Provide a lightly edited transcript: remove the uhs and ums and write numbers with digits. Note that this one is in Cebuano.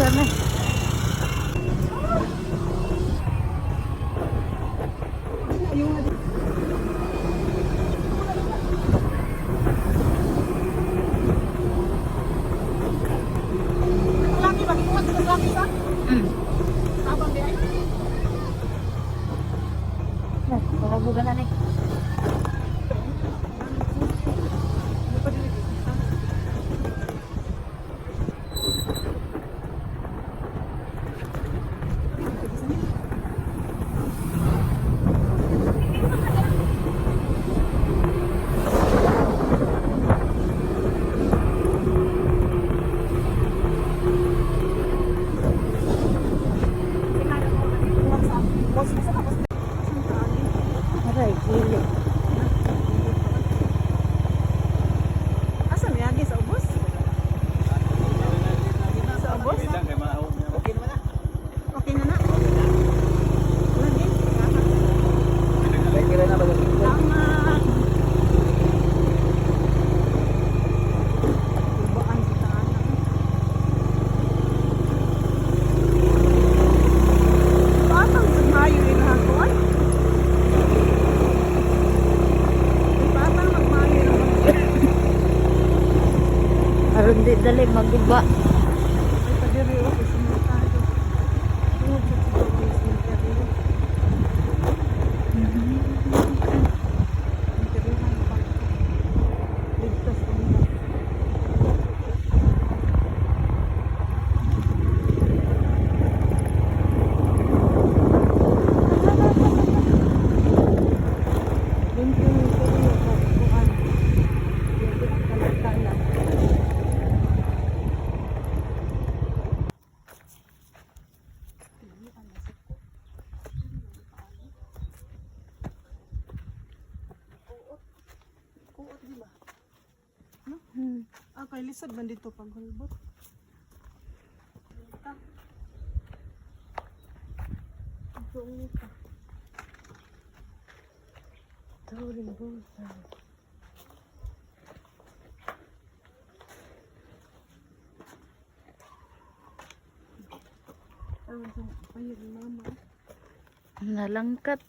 Kami. Laki ba? Kikuha sa laki sa? Tabang di ay. Pakabugan na ni. Aray, gili. Asa may agi sa ubos? Sa ubos? Okay naman na. Okay na na. Lagi. Kira na ba? Tama. Tubaan sa taana. Batang sa mayo ilahakon. Batang magmayo ilahakon. Aron di dali maguba. Ay, padiri oh, gusto mo tayo. Tungod sa siguro yung cemetery. Cemetery pa. Ligtas ka muna. Limpyo yung tuyo, kuan. Limpyo ang kalat-kalat. Kuot, di ba? No? Ah, kay lisod man dito pag hulbot. Ta. Ito ka. Turing busa. Aron sa payag ni mama. Nalangkat.